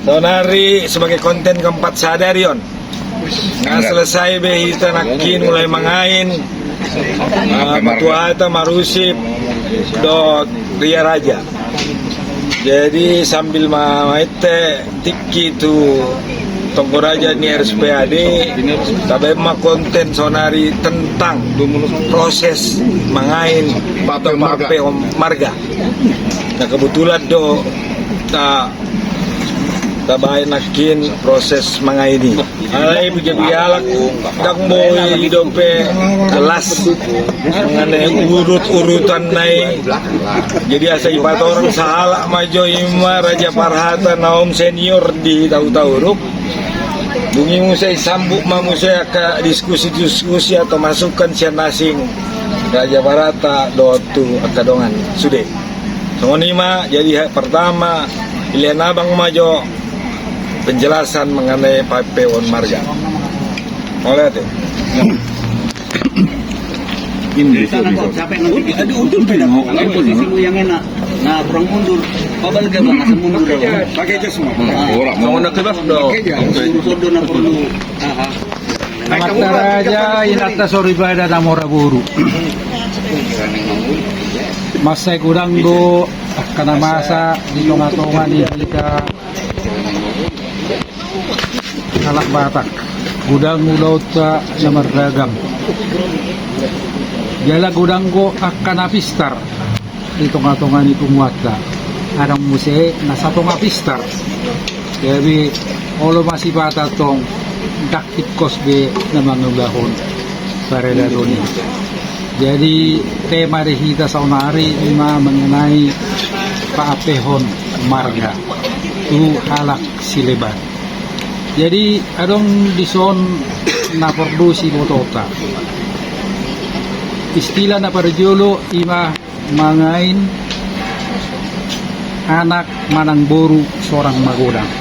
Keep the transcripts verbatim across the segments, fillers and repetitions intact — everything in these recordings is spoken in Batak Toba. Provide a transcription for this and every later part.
Saonari sebagai konten keempat sadari on. Nga selesai be hita nangkin mulai mangain, ah, Batu Hata, Marusip dohot Ria Raja. Jadi sambil ma-, maite tingki tu tonggo raja ni R S P A D, tabaen ma konten saonari tentang proses mangain Pape Marga. Pape Marga. Nah, kebetulan do ta-, tabaen nangkin proses mangain i. Alai bujak dialak, ndang boi dope jelas mengenai urut-urutanna i. Jadi asa dipatorang sahalak ma jo, ima Raja Parhata na hom senior di Hutauruk. Dung i muse disambut ma muse angka diskusi-diskusi atau masukan sian na asing Raja Parhata dohot tu angka dongan sude. Songon i ma, jadi ha-, pertama, dilehon abang ma jo penjelasan mengenai Pape on Marga. Mauliate. Ini, sorry, sorry. Siapa yang nanti? Aduh, undur, undur, undur, undur, undur. Posisimu yang enak. Nah, kurang mundur. Apa lagi, Bang? Asal mundur, ya. Pakai jas semua. Ah. Orang mau. Sama nak kebas, dong. Pakai jas. Urus order, nak perlu. Aha. Amanta raja, inanta soripada na mora boru. Mansai godang do angka na masa di tonga-tonga ni hita halak Batak. Godang ulaonta na marragam. Jala godang do angka na pistar di tonga-tonga ni punguanta. Adong muse na satonga pistar. Jadi olo ma sipata tong, ndang tingkos be na mangulahon paradaton i. Jadi tema di hita saonari ima mengenai paapehon marga tu halak sileban. Jadi adong dison na porlu sibotota. Istilah na parjolo ima mangain anak manang boru sorang magodang.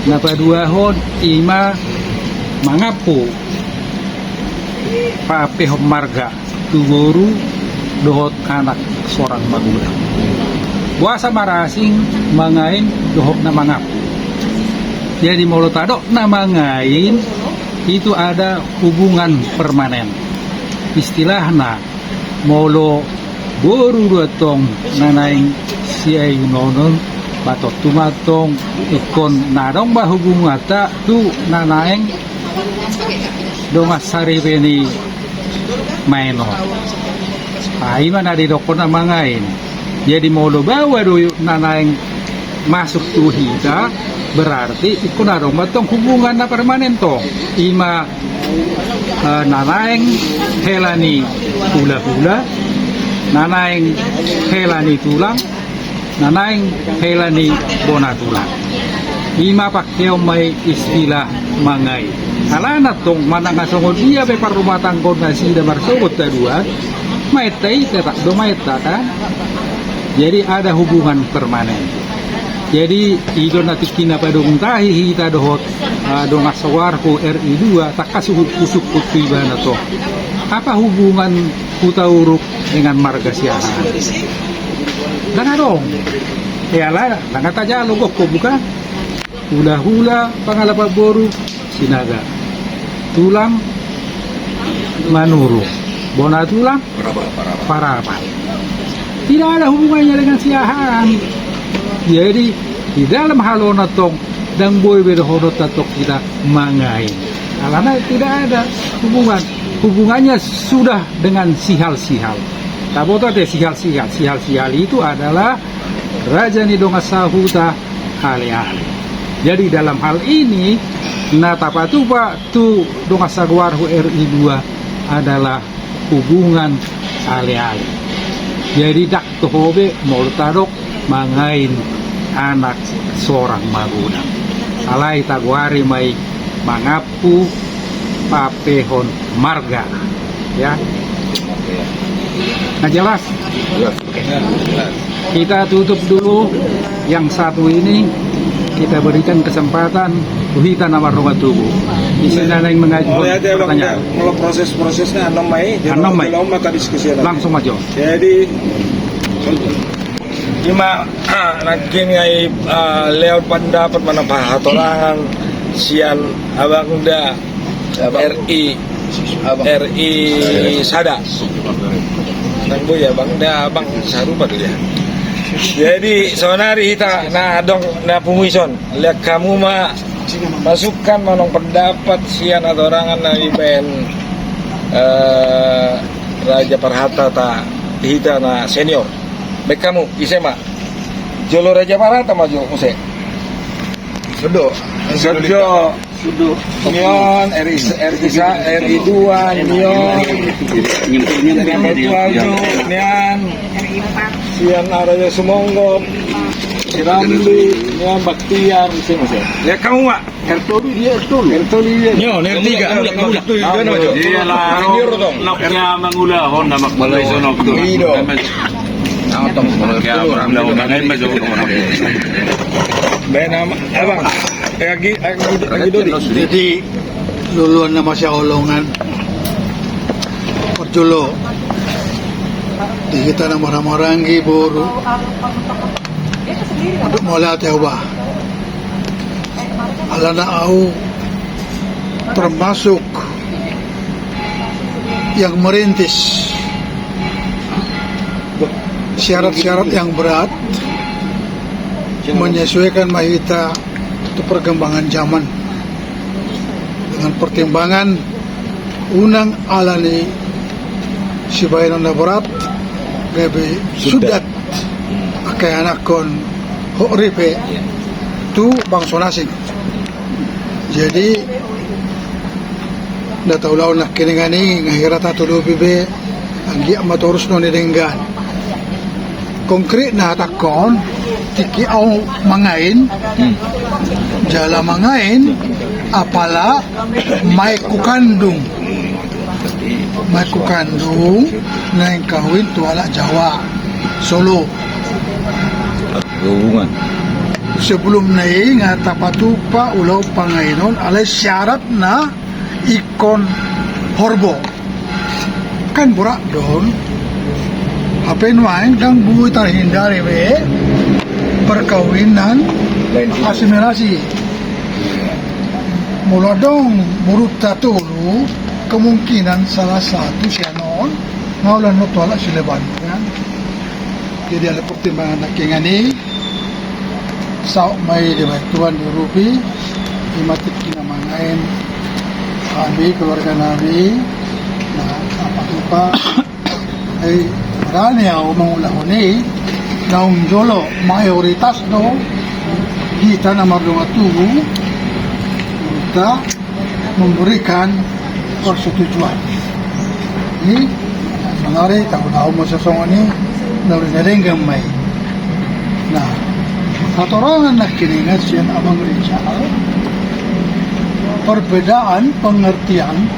Na paduahon ima mangampu paapehon marga tu boru dohot anak sorang magodang. Boasa marasing mangain dohot na mangampu? Jadi molo tadok na mangain, itu ada hubungan permanen. Istilahna, molo boru do antong na naeng siayunon, bahen tontu ma antong ingkon na adong ma hubunganta tu na naeng dongan saripe ni maen on. Ai ima na didokkon na mangain. Jadi molo baoa do na naeng masuk tu hita, berarti ingkon adong ma antong hubungan na permanen tong. Ima, eh, na naeng hela ni hulahula, na naeng hela ni tulang, na naeng hela ni bona tulang. Ima pakeon ma i istilah mangain. Alana tong manang songon dia pe parrumatanggaon nasida marsogot na dua, maenta i tetap do maenta kan. Jadi ada hubungan permanen. Jadi i do na tingki na padung tahi hita dohot, ah, dongan sagoarhu R I dua, tangkas suhut husungkun tu ibana tong. Apa hubungan Hutauruk dengan marga Siahaan? Ndang adong. E ala ndang tajalo gokhon bukan? Hulahula pangalapan boru Sinaga. Tulang Manurung. Bona tulang Parapat. Parapat. Tidak ada hubungannya dengan Siahaan. Jadi di dalam hal on antong ndang boi be dohononta antong hita mangain. Alana tidak ada hubungan. Hubungannya sudah dengan sihal-sihal. Taboto ate sihal-sihal. Sihal-sihal itu adalah raja ni dongan sahuta, aleale. Jadi dalam hal ini na tapatupa tu dongan sagoarhu R I dua adalah hubungan aleale. Jadi ndang toho be molo tadok mangain anak sorang magodang. Alai tagoari ma i mangampu paapehon marga. Ya. Nah, jelas? Jelas. Kita tutup dulu yang satu ini, kita berikan kesempatan tu hita na mardongan tubu. Isi na naeng mengajukan pertanyaan. Molo proses-prosesna annon ma i, annon ma i. Langsung ma jo. Jadi Ima, ah, nangkin ngai, ah, lehon pandapat manang pahatorangan sian abang da. Abang. R I, abang. R I sada. Nang boi abang da, abang sarupa do dia. Jadi saonari hita na adong na pungu i son, lehon hamu ma masukan manang pandapat sian hatorangan na dibaen, eh, Raja Parhata ta hita na senior. Baen hamu, ise ma? Jolo Raja Parhata ma jo muse. Sudo. Sudo. Nion, R I, R I sa, R I dua, nion. Nion, nion, nion. Nion. Sian Raja Sumonggo. Sirambi, nion, Baktiar, ise muse. Lehon hamu ma. R tolu dia, R tolu. R tolu dia. Nyo, R tiga. Mangula, mangula. Iya lah. Senior dong. Nok ya mangula, hon nama mangula iso nok tu. Iya dong. Nama tong mangula. Ya mangula, hon nama iso nok. Baen nama, abang. Eh, agi, agi, agi dodi. Jadi, luluan nama siaolongan. Parjolo. Di hita na marhahamaranggi boru. Mauliate au bah. Alana au termasuk yang merintis syarat-syarat yang berat, menyesuaikan ma hita tu perkembangan zaman dengan pertimbangan unang alani sibahenon na berat gabe sudat. Sudat. Angka ianakhon hot ripe tu bangso na asing. Jadi na taulahon nangkiningan i nga hira tatudupi be, anggiat ma torus non i denggan. Konkret na hatangkon, tingki au mangain, hmm, jala mangain apala maekku kandung. Maekku kandung naeng kawin tu halak Jawa, Solo. Hubungan. Sebelum na i nga tapatupa ulaon pangainon alai syaratna ingkon horbo. Kan borat do on. Hape nuaeng ndang boi terhindari be perkawinan asimilasi. Molo adong borunta tolu, kemungkinan salah satu sian on nga ulaon tu halak sileban, kan? Jadi ala pertimbangan nangkiningan i, saut ma i dibahen Tuhan diurupi, ima tingki na mangain hami keluarga nami, na tapatupa. Ai berani au mangulahon i, naung jolo mayoritas do hita na mardongan tubu, hita memberikan persetujuan. Jadi saonari tahu-tahu masa songon i, na uli na denggan ma i. Nah, hatorangan nangkiningan sian Abang Rijal, perbedaan pengertian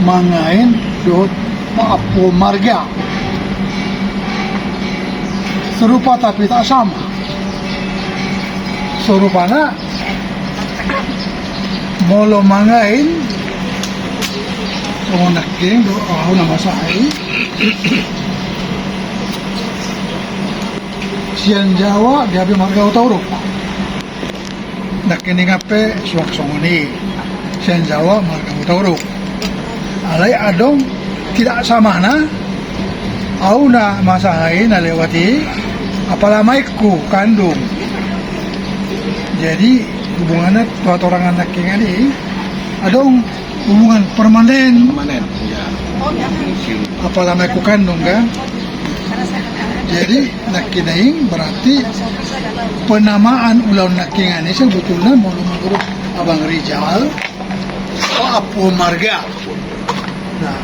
mangain dohot paampuon marga. Serupa tapi tak sama. Serupana molo mangain, oh, nangkin do au na masa i. Sian Jawa gabe marga Hutauruk. Nangkiningan pe suang songon i, sian Jawa marga Hutauruk. Alai adong tidak samana, au na masa i na lewat i, apala maekku kandung. Jadi hubunganna tu hatorangan nangkiningan i adong hubungan permanen. Permanen, iya. Apala maekku kandung, kan? Jadi nangkiningan i berarti penamaan ulaon nangkiningan i sebetulna molo menurut Abang Rijal, paampuon marga. Nah,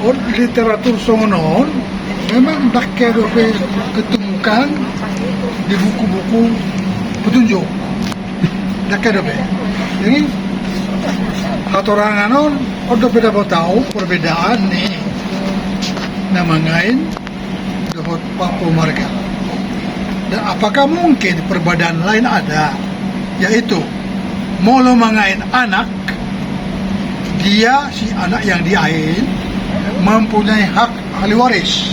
on literatur songon on memang ndang hea dope ketemukan di buku-buku petunjuk. Ndang hea dope. Jadi hatorangan on, on dope dapot au perbedaan ni na mangain dohot paampuon marga. Dan apakah mungkin perbedaan lain ada, yaitu molo mangain anak, dia si anak yang diain mempunyai hak ahli waris.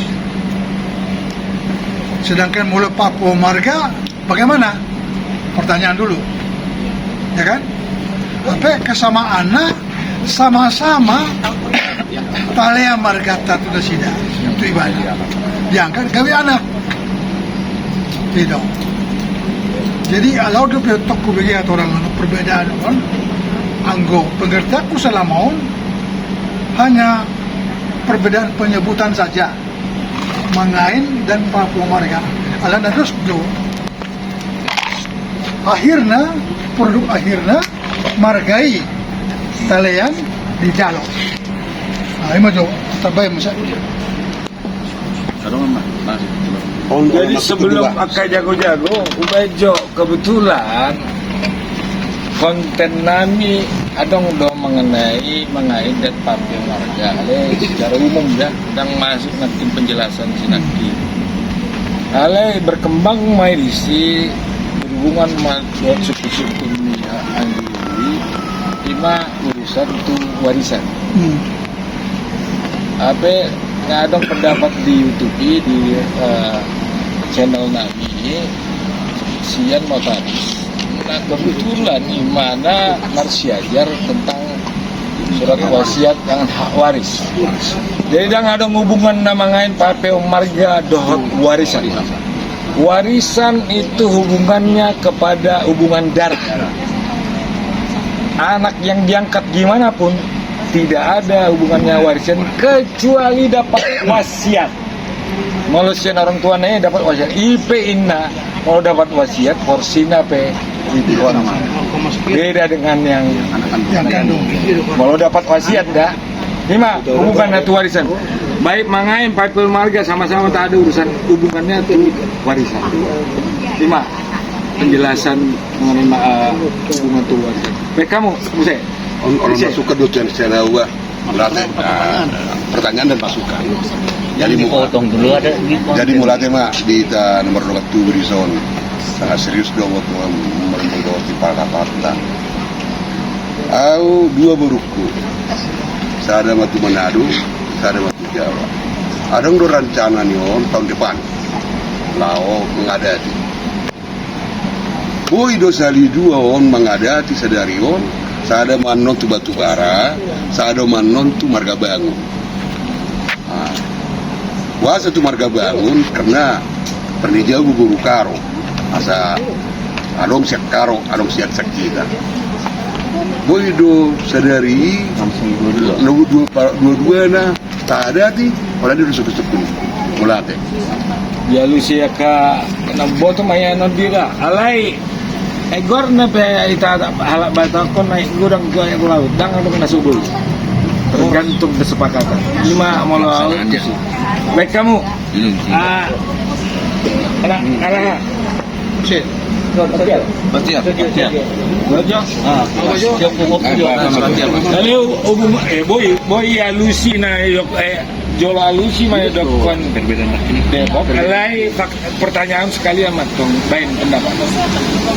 Sedangkan molo Papua Marga, bagaimana? Pertanyaan dulu. Ya kan? Tapi kesamaannya sama-sama Talean marganta tu nasida. Tu ibana. Diangkat gabe anak. Tidak. Jadi, kalau dia punya toko bagi atau orang perbedaan, kan? Anggo pengertianku selama on hanya perbedaan penyebutan saja. Mangain dan Papua Marga. Alana dos do. Akhirna, produk akhirna, marga i Talean dijalo. Nah, ima jo, tambai masa. Jadi sebelum angka jago-jago, ubaen jo kebetulan konten nami adong do mengenai mangain dan Papua Marga. Ale, secara umum ya, ndang masuk nanti penjelasan si nangkin. Ale berkembang ma i disi berhubungan ma dohot sungkun-sungkun ni anggi, ima urusan tu warisan. Hmm. Ape, nga adong pendapat di YouTube i, di, eh, channel nami, sian Motaris. Nah, kebetulan imana marsiajar tentang surat wasiat dengan hak waris. Jadi, ndang adong hubungan na mangain Papua Marga dohot warisan. Warisan itu hubungannya kepada hubungan darah. Anak yang diangkat gimana pun, tidak ada hubungannya warisan kecuali dapat wasiat. Molo sian orang tuana i dapat wasiat. I pe inna, molo dapat wasiat, porsina pe i pe on. Beda dengan yang, molo dapat wasiat, nda. Ima hubunganna tu warisan. Baik mangain, Papua Marga, sama-sama tak ada urusan hubungannya tu warisan. Ima penjelasan mengenai ma-, eh, hubungan tu warisan. Baik, kamu, Muse. On, on masuk ke dosen saya. Mauliate, eh, pertanyaan dan masukan. Jadi, dipotong dulu, ada dipotong. Jadi, mauliate ma di hita na mardongan tubu dison. Sangat serius do buat merembang do di pala-pala. Au dua borungku. Sada ma tu Manado, sada ma tu Jawa. Adong do rencana ni on tahun depan. Laho mangadati. Boi do sahali dua on mangadati sadari on, sada ma annon tu Batubara, sada ma annon tu Margabangun. Ah. Boasa tu Margabangun, karena pernah jauh boru Karo. Asa adong sian Karo, adong sian Sakkita. Boi do sadari i, langsung dua-dua. Langsung dua-dua, dua-dua na. Taadati, ora di rusuk-rusuk pun. Mauliate. Dialusi angka na boto ma ia non dira. Alai, eh, gor na pe ita halak Batak on naik godang tu air laut. Ndang adong na so boi. Tergantung kesepakatan. Ima molo au. Baik kamu. Ah, anak, anak. Sip. Bastian, Bastian. Bajo. Ah, Bajo. Bastian, Bastian. Jadi, hubung-, eh, boi, boi alusi na, yok, eh, jolo alusi ma, yok, kon. Depok. Alai, fak-, pertanyaan sekalian, Mat, tong, baen pendapat.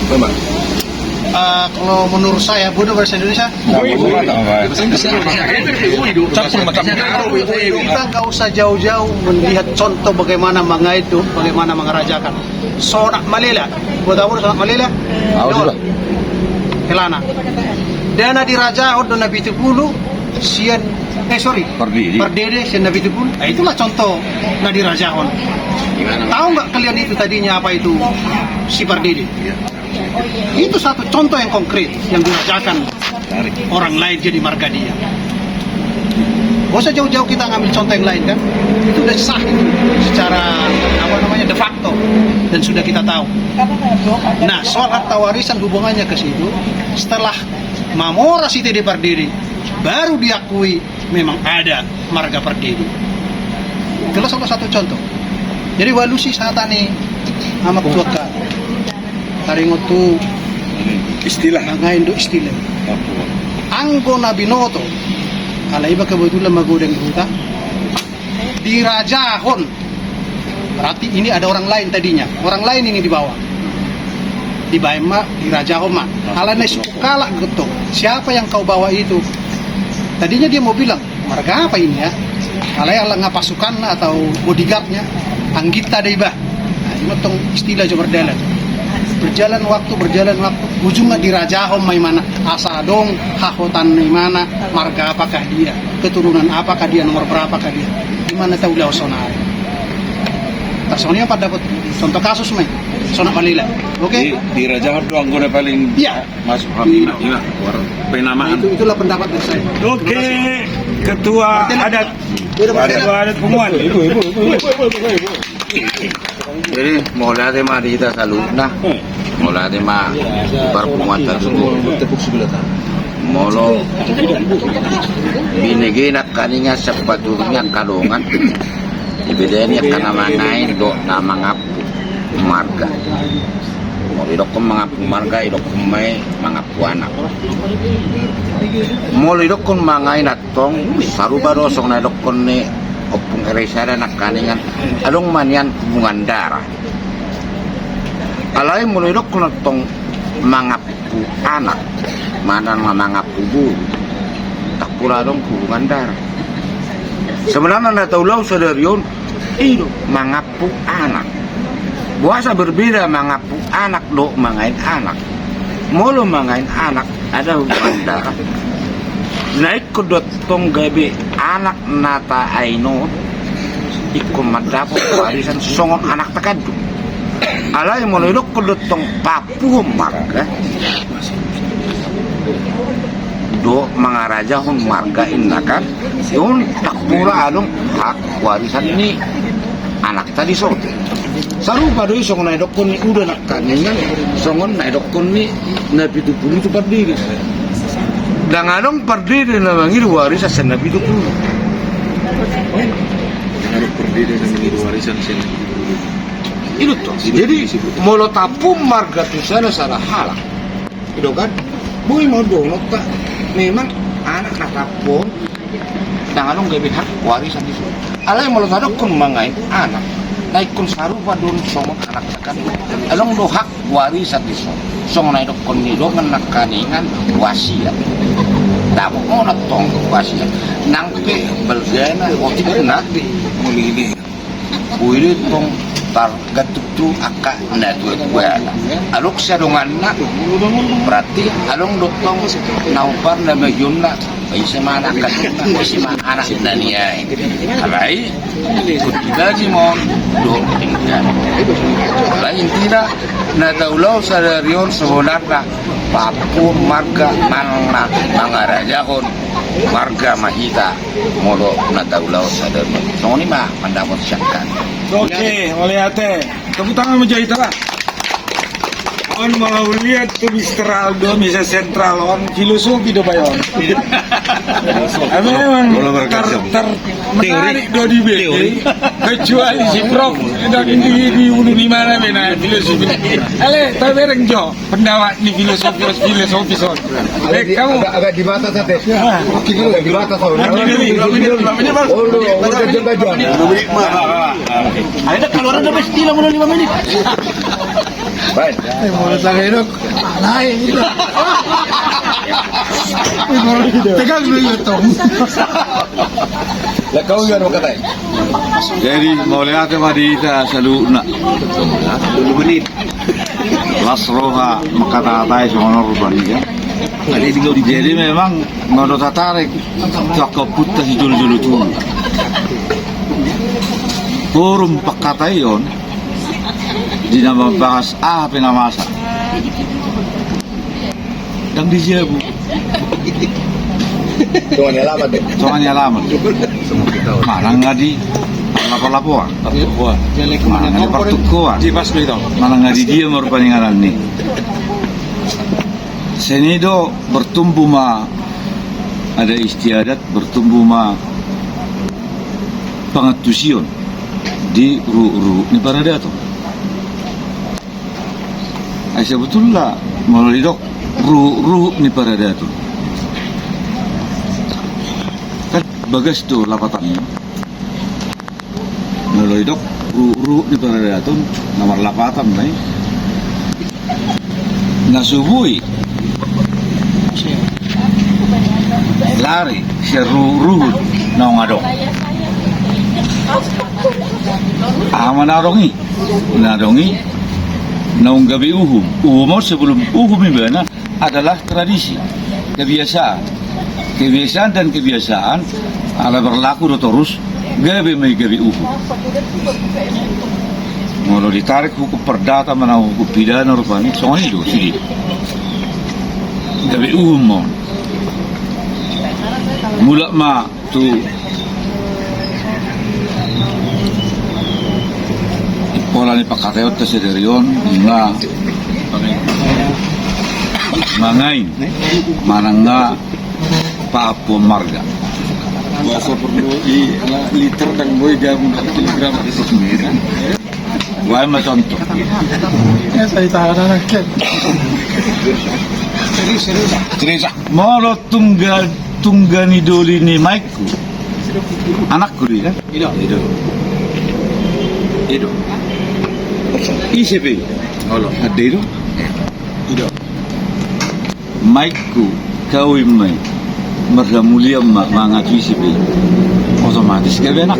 Coba. Eh, kalau menurut saya, bodoh bahasa Indonesia. Boi, boi. Campur, campur. Kita nggak usah jauh-jauh melihat contoh bagaimana mangain tu, bagaimana mangarajakan. Sonak Malela. Buat apa sonak Malela? Au do sudah. Helana. Dia na dirajahon do na pitu pulu sian, eh, sorry. Pardede. Pardede sian na pitu pulu. Eh, itulah contoh na dirajahon. Tahu nggak kalian itu tadinya apa itu si Pardede? Iya. Itu satu contoh yang konkret yang dirajakan orang lain jadi marga dia. Gak usah jauh-jauh kita ngambil contoh yang lain, kan? Itu udah sah itu secara, apa namanya, de facto, dan sudah kita tahu. Nah, soal harta warisan hubungannya ke situ, setelah mamora si Tede Pardede, baru diakui memang ada marga Pardede. Itu salah satu contoh. Jadi, hualusi sahat ni amak tu angka taringot tu istilah. Mangain do istilah. Anggo na binoto, ala iba kebetulan magodang di huta, dirajahon. Berarti ini ada orang lain tadinya. Orang lain ini dibawa. Dibaen ma, dirajahon ma. Alana isungkun halak gentong. Siapa yang kau bawa itu? Tadinya dia mau bilang, marga apa ini ya? Alai ala nga pasukanna atau bodyguardnya, anggita do iba. Nah, Mantong istilah jo mardalan. Berjalan waktu, berjalan waktu, ujungna dirajahon ma imana, asa adong hahotanna imana, marga apakah dia, keturunan apakah dia, nomor berapakah dia. Imana tahu lau sonari. Tarsongon i ma pandapot, contoh kasus ma i. Songon na palila. Oke? Di, dirajahon do anggo na paling. Iya. Masuk. Iya. Iya, war-, penamaan. Nah, itu, itulah pendapat dari saya. Oke, terima kasih. Ketua adat. Ketua adat Punguan. Jadi, mauliate ma di hita saluhutna. Mauliate ma di parpunguanta saluhut. Molo binege nangkaningan, sian paturu ni angka dongan. Dibedahi angka na mangain dohot na mangampu marga. Molo idokkon mangampu marga, idokkon ma i mangampu anak. Molo idokkon mangain antong, sarupa do songon na idokkon ni Ompung R I sada nangkaningan, adong ma nian hubungan darah. Alai molo idokkon antong mangampu anak, manang na mangampu boru, ndang pola adong hubungan darah. Sebenarna na taulahon sadari on, i do mangampu anak. Boasa berbeda mangampu anak dohot mangain anak? Molo mangain anak, ada hubungan darah. Na ingkon do antong gabe anak na taain on, ingkon mandapot warisan songon anak takandung. Alai molo idokkon do antong pampuhon marga dohot mangarajahon marga inna kan, on ndang pola adong hak warisan ni anakta dison. Sarupa do i songon na idokkon ni uda nangkaningan, songon na idokkon ni na pitupulu tu pardiri. Ndang adong pardiri na mangido warisan sian na pitupulu. Ndang adong pardiri na mangido warisan sian na pitupulu. I do tong. Jadi, molo tampung marga tu sada-sada halak, i do kan? Boi ma dohononta, memang anak na tampung, ndang adong gabe hak warisan dison. Alai molo tadokkon mangain anak, na ingkon sarupa do on songon anak takandung. Adong do hak warisan dison. Songon na idokkon ni dongan nangkaningan, wasiat. Dapot ma on antong wasiat. Nang pe balgana otikna. Boi do tong targantung tu angka na tua-tua. Adong sian donganna, berarti adong do tong na umbar na magionna, ise ma anak kandungna, ise ma anak na niain. Alai, ingkon dibagi ma on dohot denggan. Alai intina, na taulahon sadari on sebenarna, pampuhon marga manang na mangarajahon marga ma hita. Molo na taulahon sadari on. Songon i ma pandapot sian hami. Oke, mauliate. Tepuk tangan ma jo hita lah. On molo huliat tu Mister Aldo, misa sentral on, filosofi do baen on. Memang tar-, tar-, menarik do di B P. Kecuali si Prof, di, di, di ulu di mana be na filosofi. Ale, tabereng jo. Pendapat ni filosofi, filosofi son. Agak di-, agak, agak di batas, Ate. Agak di batas, son. Ada kalau ada istilah mulu lima menit. Baik. Eh, mulu sangat hidup. Alai, gitu. Tegang dulu, ya, Tom. Lah, kau juga mau katai? Jadi, mauliate ma di hita saluhutna. Dua menit. Las roha mangkatatai songon on rupani, ya. Jadi memang molo tatarik tu angka ompunta sijolo-jolo tubu, forum pangkataion di na mambahas aha pe na masa. Ndang di jabu. Songon i alaman. Songon i alaman. Manang nga di parlapo-lapoan. Manang nga di partukkoan. Manang nga di dia ma rupani ngaranna i. Sian i do bertumbuh ma adat istiadat, bertumbuh ma pangantusion di ruhut-ruhut ni paradaton. Ai sebetulna molo didok ruhut-ruhut ni paradaton, kan bagas do lapatanna. Molo didok ruhut-ruhut ni paradaton, na marlapatan ma i. Na so boi lari sian ruhut-ruhut naung adong. Aha ma na adong i? Na adong i naung gabe uhum. Uhum on sebelum uhum ibana adalah tradisi, kebiasaan. Kebiasaan dan kebiasaan ala berlaku do torus, gabe ma i gabe uhum. Molo ditarik hukum perdata manang hukum pidana rupani songon i do sude. Gabe uhum ma on. Mulak ma tu pola ni pangkataion ta sadari on, nga mangain manang nga paampuon marga. Bahasa perlu i, liter dan boy gabung dengan kilogram. Wah, ma contoh. Ya, saya tahan anak. Serius, serius. Serius, ah. Molo tungga, tungga ni doli ni maikku. Anakku dia, kan? Ido. Ido. Ido. Ise pe? Olo. Ada ido? Ido. Maikku, kawin ma i. Marhamulian ma, mangatu ise pe. Otomatis gabe anak.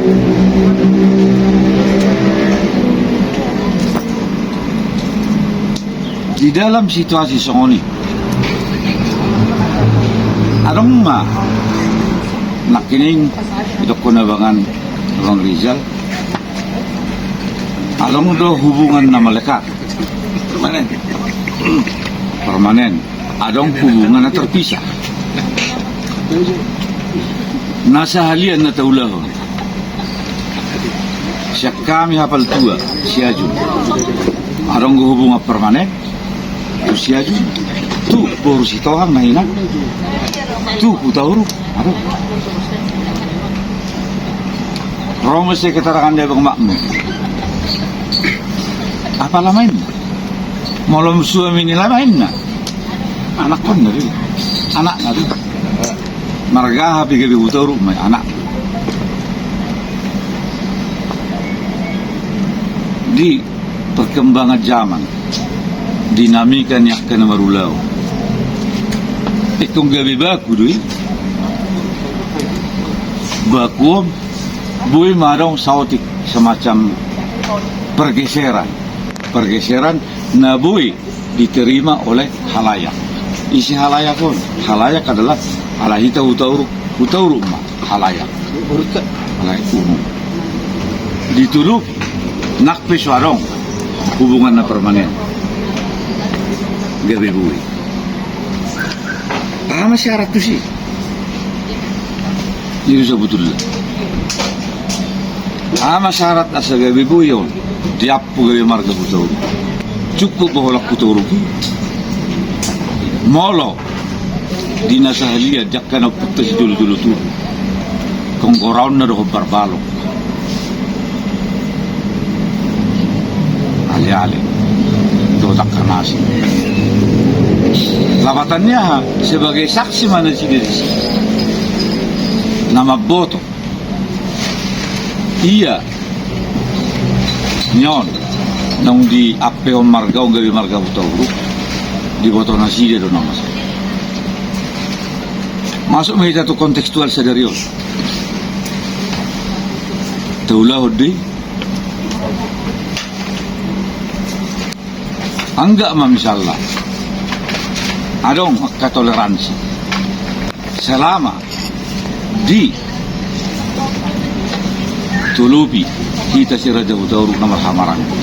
Di dalam situasi songon i, adong ma nangkining didokkon abangan Abang Rizal, adong do hubungan na melekat. Permanen. Permanen. Adong hubungan na terpisah. Na sahalian na taulahon sian hami hapal tua Siajum. Adong do hubungan permanen tu Siajum, tu boru Sitohang na hina, tu Hutauruk. Adong. Ro muse keterangan ni abang makmu. Apala ma inna? Molo suami ni lama inna. Anakkonna do i. Anakna do i. Marga aha pe gabe Hutauruk ma i, anak. Di perkembangan zaman, dinamika ni angka na marulaon. Ingkon gabe baku do i. Baku on boi ma adong saotik semacam pergeseran. Pergeseran na boi diterima oleh halayak. Ise halayak on? Halayak adalah ala hita Hutauruk, Hutauruk ma halayak. Halayak umum. Di Tulupi, nang pe so adong hubungan na permanen, gabe boi. Aha ma syarat tusi? Jadi sebetulna aha ma syarat asa gabe boi on? Diampu gabe marga Hutauruk. Cukup do holan Hutauruk i. Molo di na sahalian di angka na ompunta sijolo-jolo tubu, ingkon goraonna do hombar balok, ale-ale dohot angka na asing. Lapatan ni aha? Sebagai saksi ma nasida disi na mamboto. Ia ni on naung diampehon marga on gabe marga Hutauruk, diboto nasida do na masa. Masuk ma hita tu kontekstual sadari on. Taulahon do i. Anggap ma misalna adong angka toleransi selama di Tulupi hita si Raja Hutauruk na marhamaranggi.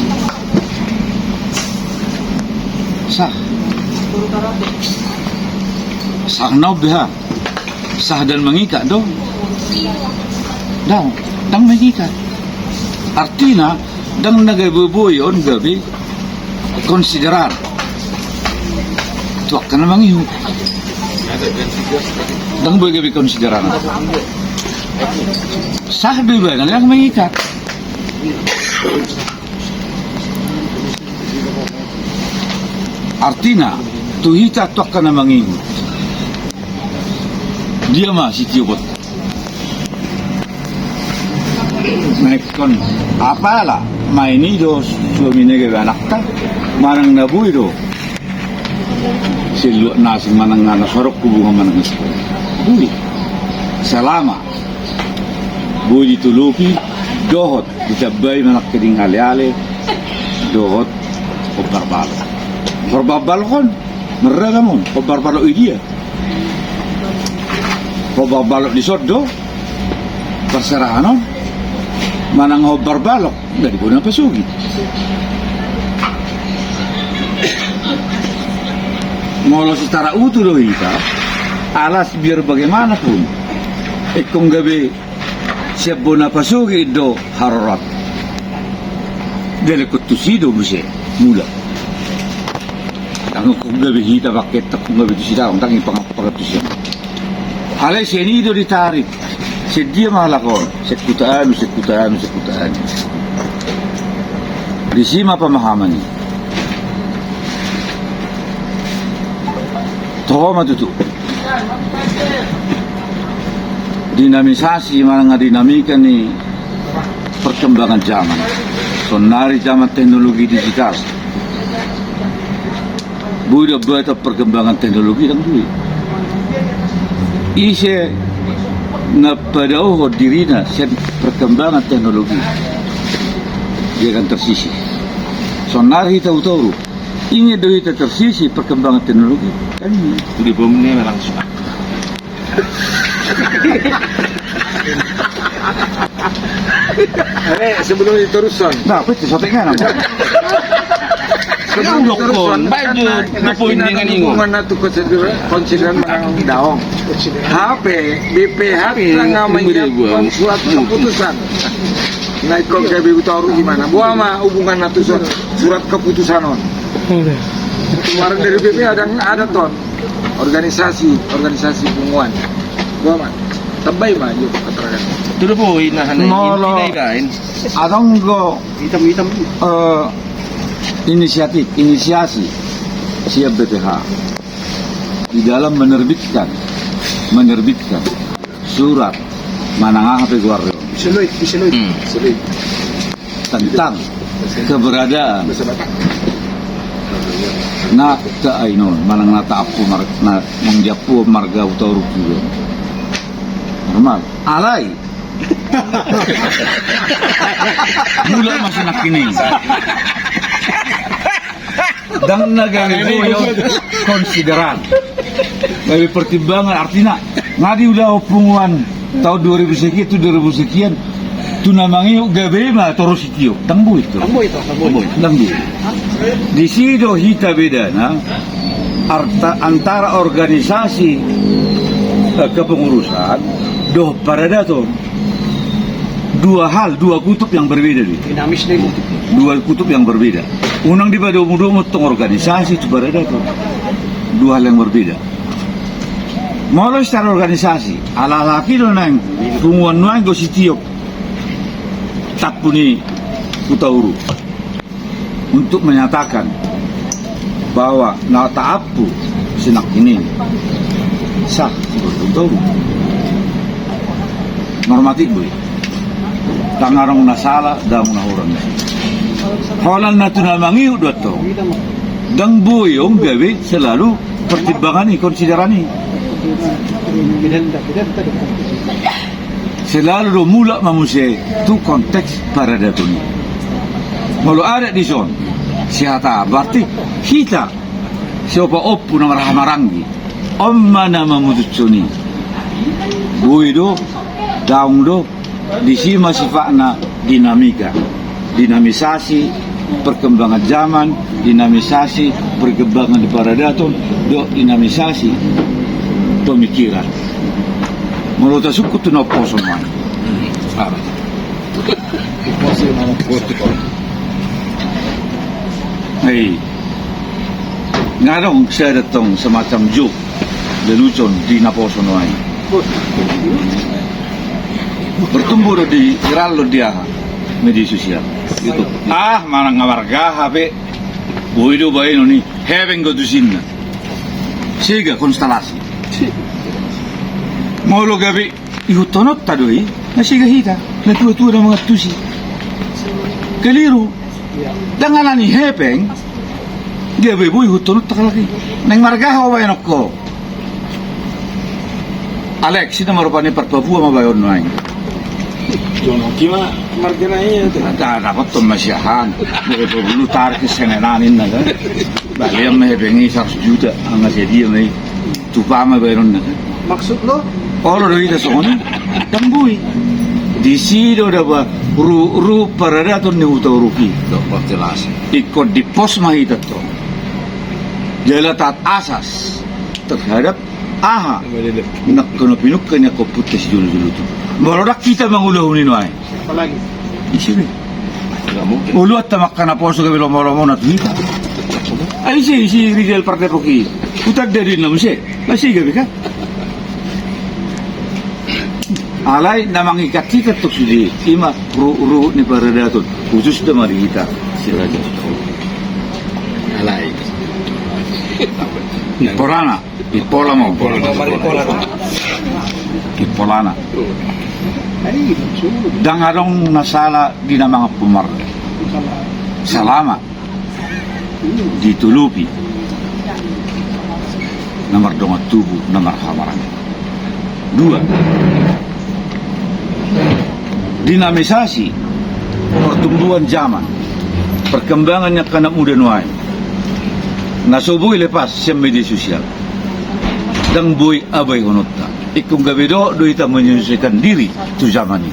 Sah. Sah na on beha. Sah dan mengikat do? Ndang, ndang mengikat. Artina ndang na gabe boi on gabe konsideran tu angka na mangihut. Ndang boi gabe konsideran. Sah do ibana, ndang mengikat. Artina tu hita tu angka na mangihut, dia ma sitiopon? Na ingkon apala ma i do suami na gabe anakta, manang na boi do siluat na asing manang na so adong hubungan manang na so adong. Boi selama boi ditolopi dohot ditambai manang keding ale-ale Dohot hombar balok. Hombar balok on marragam on, hombar balok i dia. Hombar balok dison do parserahan on, manang hombar balok nga di bona pasogit. Molo secara utuh do hita, alas biar bagaimanapun ingkon gabe sian bona pasogit do harorat. Dialehon tusi do muse mulak. Ndang ingkon gabe hita paketak, ingkon gabe tusi, ndang, ndang i pang-, pangantusion. Alai sian i do ditarik sian dia ma halak on, sian huta anu, sian huta anu, sian huta anu. Disi ma pemahaman i. Toho ma tutu. Dinamisasi manang dinamika ni perkembangan zaman. Sonari zaman teknologi digital. Boi do buat perkembangan teknologi, ndang boi. Ise na padaohon dirina sian perkembangan teknologi, dia akan tersisih. Sonari hita Hutauruk, ingin do hita tersisih perkembangan teknologi, kan ini. Udah, bomnya langsung. Eh, sebelum diterusan. Nah, apa itu soteknya nama? Sebelum diterusan, baik, kan, dia, dia poin dengan ini. Hubungan na tu konsideran, konsideran manang daong. H P, B P H, tangah menyiapkan surat keputusan. Nah, kok gabe Hutauruk gimana? Boha ma hubungan na tu surat, surat keputusan on. Kemarin dari B P ada, ada ton. Organisasi, organisasi punguan. Boha ma, tambai ma jo keterangan. Tudu boi na hana. Molo intina i baen. Adong do, hitam-hitam, eh, inisiatif, inisiasi sian B P H di dalam menerbitkan, menerbitkan surat manang aha pe goarna on. Biseloid, biseloid. Hmm. Biseloid. Tentang keberadaan na ta ai non, manang na taampu mar-, na manggiampu marga Hutauruk juga. Normal. Alai. Mulak ma nangkining. Ndang na gabe boi on konsideran. Gabe pertimbangan, artina nga diulahon punguan taon dua ribu sekian tu dua ribu sekian tu na mangihut gabe ma torus ditiop. Ndang boi tu. Ndang boi tu, ndang boi. Ndang boi. Disi do hita bedana arta-, antara organisasi, eh, kepengurusan dohot paradaton. Dua hal, dua kutub yang berbeda do i. Dinamis do i. Dua kutub yang berbeda. Unang dipadomu-domu tong organisasi tu paradaton. Dua hal yang berbeda. Molo secara organisasi, ala-ala i do naeng punguan nuaeng do sitiop tampuni Hutauruk. Untuk menyatakan bahwa na taampu sinangkining sah, betul. Normatif boi. Ndang adong na sala, ndang na hurang. Holan na tu na mangihut do antong. Ndang boi on gabe selalu pertimbangan i, konsideran i. Selalu do mulak ma muse tu konteks paradaton i. Molo adat dison, sihata, berarti hita siopat ompu na marhaha maranggi on ma na mamutushon i. Boi do, daong do, disi ma sifatna dinamika. Dinamisasi perkembangan zaman, dinamisasi perkembangan di paradaton, dohot dinamisasi pemikiran. Molo tasungkun tu na umposo nuaeng. Hei, nga adong sada tong semacam joke, lelucon di naposo nuaeng. Bertumbuh do di, viral do di aha, media sosial, YouTube. Ah, manang marga aha pe, boi do baenon i, hepeng do tusinna. Sega konstelasi. Molo gabe ihuthononta do i, na sega hita, na tua-tua na mangantusi. Keliru. Ndang alani hepeng gabe boi ihuthononta halak i. Naeng marga aha baenon ho? Alex, i nama rupani par Papua ma baenon nuaeng. Jono kima margana ia tu. Ada dapat tu masiahan. Dari perlu tarik ke senenan ini kan. Balian mah bengi seratus juta, angka sadia ma i. Tupa ma baenon na. Maksud lo? Olo do hita songon i. Dang boi. Disi do daba ru, ru paradaton ni Hutauruk i. Dok, jelas. Ingkon dipos ma hita tu. Jala taat asas terhadap aha? Nangkin na pinungka ni angka ompunta sijolo-jolo tu. Molo dang hita mangulahon i nuaeng. Apalagi? Ise be? Uluan ta mangkana poso gabe lomo-lomo na tu hita. Ai ise, ise Rizal Pardepok i. Hutanda do inna muse. Ai ise gabe kan? Alai na mangikat hita tu sude. Ima ru, ru ni paradaton. Khusus da ma di hita. Siraja. Alai. Porana. Di pola ma. Di polana. Dang adong na sala di na mangampumar. Salama. Ditulupi. Na mardongan tubu, na marhaha maranggi. Dua. Dinamisasi pertumbuhan zaman, perkembangan ni angka anak muda nuaeng. Na so boi lepas sian media sosial. Dang boi abaihononta. Ingkon gabe dohot do hita menyesuaikan diri tu zaman i.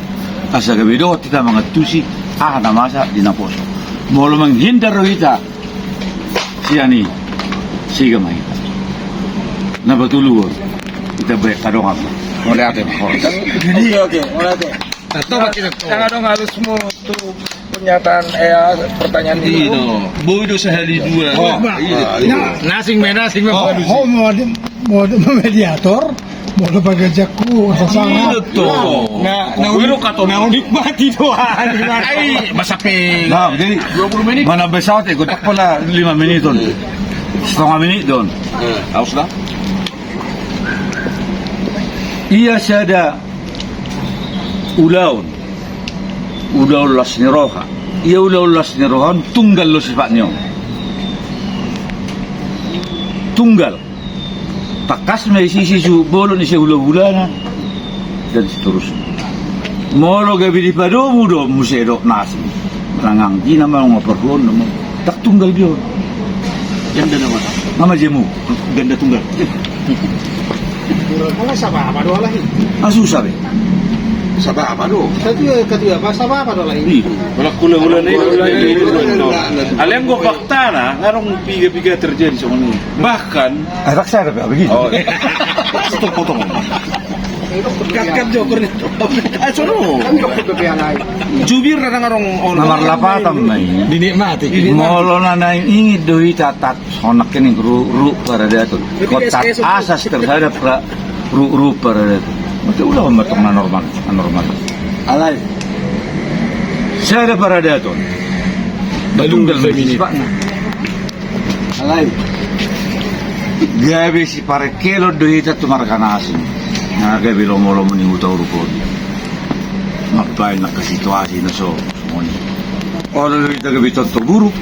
Asa gabe dohot hita mangantusi aha na masa di naposo. Molo menghindar do hita sian i, sega ma hita. Na patoluhon, hita baen hadongan ma. Mauliate ma. Oke, oke, mauliate. Nah, tobat kita, tobat. Dang adong alusmu tu pernyataan, eh, pertanyaan itu. Boi do sahali dua. Oh, iya. Na asing ma, na asing ma. Oh, mau, mau mediator, mau lupa gajakku, sasama. Iya, tuh. Nah, nah, udah kata nikmati doang. Ai, masa pe. Nah, jadi dua puluh menit. Mana pesawat ya, gue tak pernah lima menit, Don. Setengah menit, Don. Eh, harus dah. Ia sada ulaon, ulaon las ni roha. Ia ulaon las ni roha on tunggal do sifatna on. Tunggal. Tangkas ma isi-isi tu bolon isi hulahulana. Dan seterusna. Molo gabe dipadomu do muse dohot na asing. Manang anggi nama nga perhuon nama. Dang tunggal be on. Ganda nama. Nama jemu. Ganda tunggal. Ala saba apa do alai? Ah, susah be. Saba apa do? Katu, katu apa saba apa do alai? Iya. Ala kula-kula ni. Alai anggo faktana, ngarong piga-piga terjadi songon i. Bahkan. Ah, tak sadar be, begitu. Oh, iya. Potong-potong. Kat, kat, joker ni. Ah, sono. Jubir na ngarong on. Nomor lapatan na i. Dinikmati. Molo na naeng ingin do hita taat songon nangkin ru, ru paradaton. Berarti taat asas terhadap ra, ru, ru paradaton. Mate ulaon ma tong na normal, na normal. Alai. Sada paradaton. Balung tunggal feminine. Alai. Gabe siparengkelon do hita tu marga na asing. Na gabe lomo-lomo ni huta Uruk on. Mambaen angka situasi na so, songon i. Olo do hita gabe contoh buruk.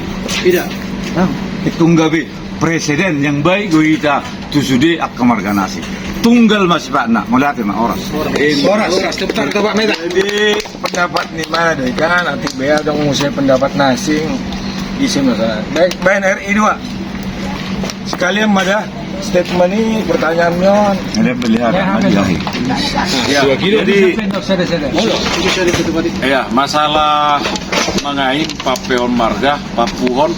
Tidak. Nah, ingkon gabe presiden yang baik do hita tu sude angka marga na asing. Tunggal ma sifatna, mauliate ma, horas. Horas. Horas. Horas. Cepat, cepat, Pak Meta. Jadi, pendapat ni mana do i kan, nanti be adong muse pendapat na asing. Ise masalah. Baik, baen R I dua. Sekalian ma da statement ni pertanyaan on. Ada pelihara. Ya, ya. Ya, jadi, ya, masalah mangain, papeon marga, papuhon,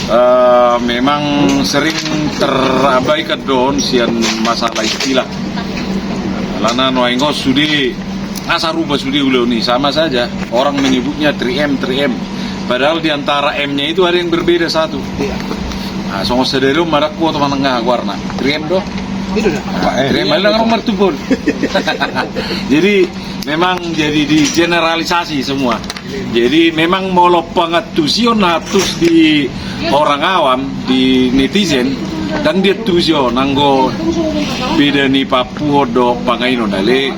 eh, memang sering terabaikan do on sian masalah istilah. Alana nuaeng on sude, asa rubah sude ulaon i, sama saja. Orang menyebutnya three M, three M. Padahal di antara M-nya itu ada yang berbeda satu. Iya. Nah, songon sadari on ma dang huoto manang aha goarna. Three M do? Itu dah. Nah, three M, ada ngarong martumpol. Jadi, memang jadi digeneralisasi semua. Jadi memang molo pangantusion na antus di orang awam, di netizen, dang diantusi on, anggo beda ni papuhon dohot pangainon, alai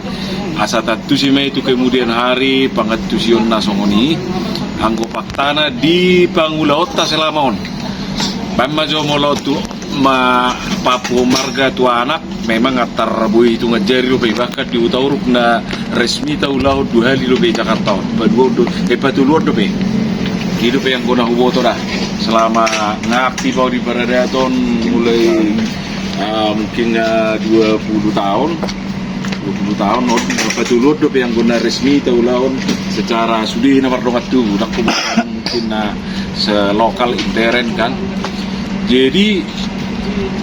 asa taantusi ma i tu kemudian hari pangantusion na songon i, anggo faktana di pangulaonta selama on. Baen ma jo molo tu ma papu marga tu anak, memang antar boi hitungan jari dope, bahkan di Hutauruk na resmi taulahon dua hali dope Jakarta on, paduahon do, eh, patoluhon dope. I dope anggo na huboto da, selama nga aktif au di paradaton mulai, eh, mungkin, eh, dua puluh tahun, dua puluh tahun on, patoluhon dope anggo na resmi taulahon secara sude na mardongan tubu, ndang mungkin na selokal interen kan. Jadi,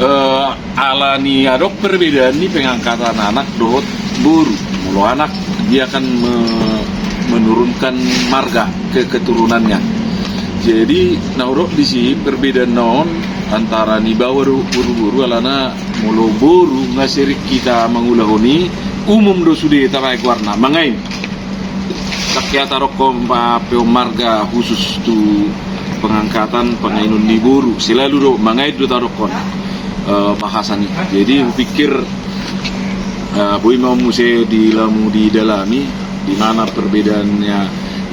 eh, ala ni adong perbedaan ni pengangkatan anak dohot boru. Molo anak, dia akan me-, menurunkan marga ke keturunannya. Jadi na hudok disi perbedaan na on antara ni baoa dohot boru-boru, alana molo boru nga sering hita mangulahon i, umum do sude tabaen goarna mangain. Ndang hea tadokkon papu marga khusus tu pengangkatan, pangainon ni boru, selalu do mangain do tadokkon, eh, bahasa ni. Jadi hupikir, eh, boi ma muse di lamu didalami di mana perbedaannya,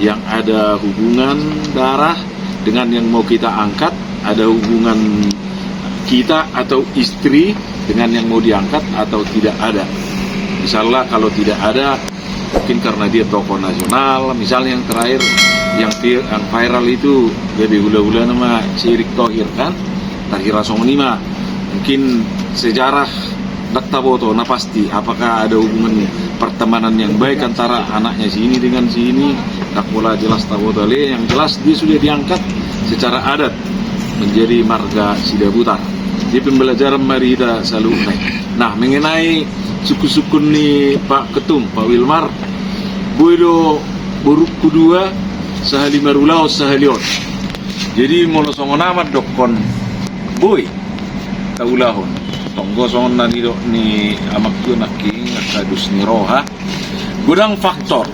yang ada hubungan darah dengan yang mau kita angkat, ada hubungan kita atau istri dengan yang mau diangkat atau tidak ada. Misalnya kalau tidak ada, mungkin karena dia tokoh nasional, misalnya yang terakhir, yang vi-, yang viral itu, gabe hula-hula nama si Erick Thohir kan, tarhira songon i ma. Mungkin sejarah ndang taboto na pasti, apakah ada hubungan pertemanan yang baik antara anaknya si ini dengan si ini, ndang pola jelas taboto ale, yang jelas dia sudah diangkat secara adat menjadi marga Sidabutar. Jadi pembelajaran ma di hita saluhutna. Nah, mengenai sungkun-sungkun ni Pak Ketum, Pak Wilmar, boi do borungku dua, sahali marulaon, sahali on. Jadi molo songon ahu mandokkon, boi taulahon. Tonggo songon na nidok ni amangku nangkin, angka dos ni roha. Godang faktor.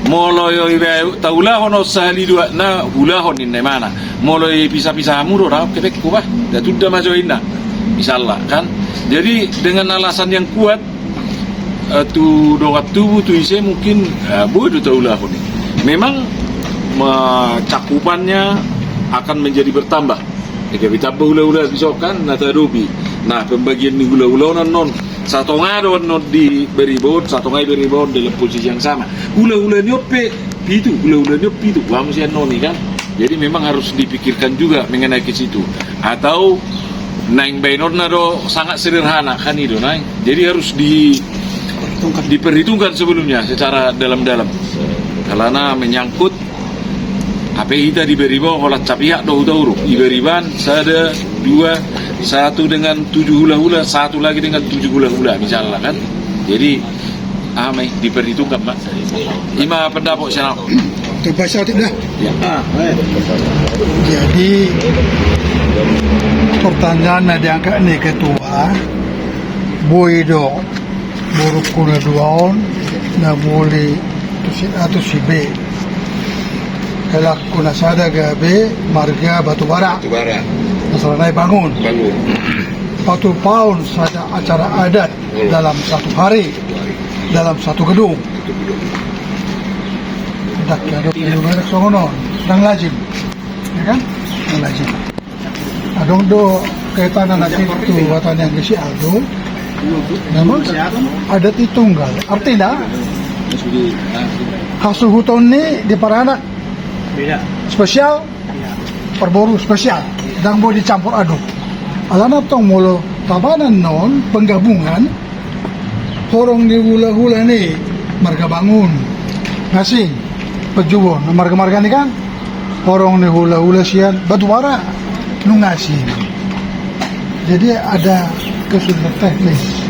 Molo i taulahon on sahali dua na, ulahon ninna imana. Molo i pisa-pisa hamu do, raok kepekku bah, da tunda ma jo inna. Misalna kan. Jadi dengan alasan yang kuat, eh, tu dongan tubu, tu ise, mungkin, eh, boi do taulahon i. Memang, ma-, cakupannya akan menjadi bertambah. Jadi gabe tamba hula-hula bisa kan na taadopi. Nah, pembagian ni hula-hula on annon, satonga do annon di Bariba on, satonga i Bariba on dalam posisi yang sama. Hula-hula ni on pe pitu, hula-hula ni on pitu, uang si annon i kan. Jadi memang harus dipikirkan juga mengenai ke situ. Atau naeng baenonna do sangat sederhana kan, i do naeng. Jadi harus di-, diperhitungkan sebelumnya secara dalam-dalam. Karena menyangkut, hape hita di Bariba holan sapihak do Hutauruk. Di Bariba sada, dua, satu dengan tujuh hula-hula, satu lagi dengan tujuh hula-hula misalnya kan. Jadi, ah, mai diperhitungkan, Pak. Ima pendapat saya. Coba saya tidak. Ya. Ah, baik. Jadi, pertanyaan na diangkat ni ketua, boi do borungku na dua on, na muli tu si A tu si B. Helangku na sada gabe marga Batubara. Batubara. Na sada nai Bangun. Bangun. Patupaon sada acara adat, hmm, dalam satu hari, satu hari, dalam satu gedung. Satu gedung. Dak ya, dok, ya, banyak songon on. Ndang lazim. Ya kan? Ndang lazim. Adong do kaitanna na situ, watanian di si Aldo. Namun adat i tunggal. Artina, hasuhuton ni di paranak spesial, parboru spesial. Ndang boi dicampur aduk. Alana tong molo tabanan non penggabungan, horong ni hula-hula ni marga Bangun, nunga asing. Penjubon, marga-marga ni kan, horong ni hula-hula sian Batubara, nunga asing. Jadi ada kesulitan teknis.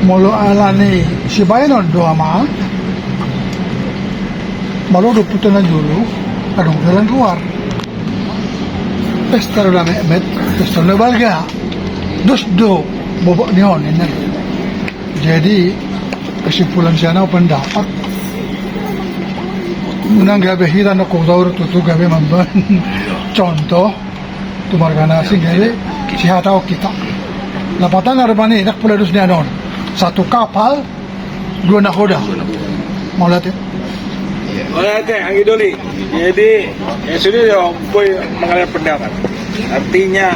Molo alani sibaenon do ama, molo do putuan na jolo, adong jalan keluar. Pesta do na metmet, pesta do na balga. Dos do bobok ni on, ini. Jadi, kesimpulan sian au, pendapat, nang gabe hira na kotor tutu gabe mambaen contoh tu marga na asing, gabe sihatahon hita. Lapatanna rupani, ndang pola dos nian on. Satu kapal, dua nahoda. Mauliate. Mauliate, anggi doli. Jadi, ya sudah ya, boi mengalir pendapat. Artinya,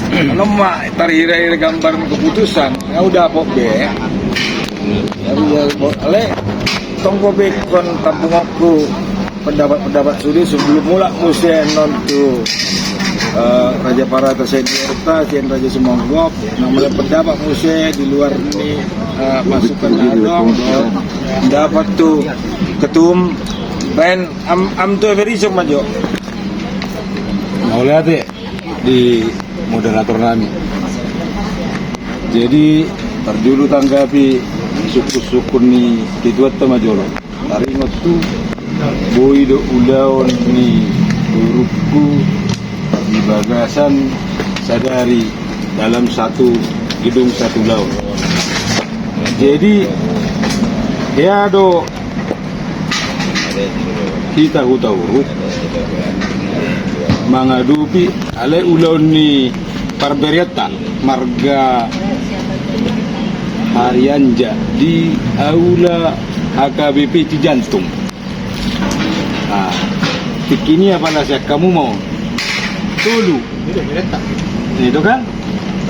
Alai ma tarhira-hira gambar keputusan, nga hudapot be. Jadi ya, bo-, ale, tong pe ingkon tampungku pendapat-pendapat sude sebelum mulak muse annon tu, eh, Raja Parata seniorta, sian Raja Sumongop, na molo pendapat muse di luar ni, eh, masukan na adong, pendapat tu ketum, baen am, am tu everison ma jo. Mauliate di moderator nami. Jadi, parjolo tanggapi sungkun-sungkun ni ketuanta ma jolo. Taringot tu boi do ulaon ni borungku di bagasan sadari dalam satu gedung satu ulaon. Jadi, hea do hita Hutauruk mangadopi alai ulaon ni parbereanta marga Harianja di aula H K B P Cijantung. Nah, tingki i apala sian hamu ma on. Tolu. Itu kan?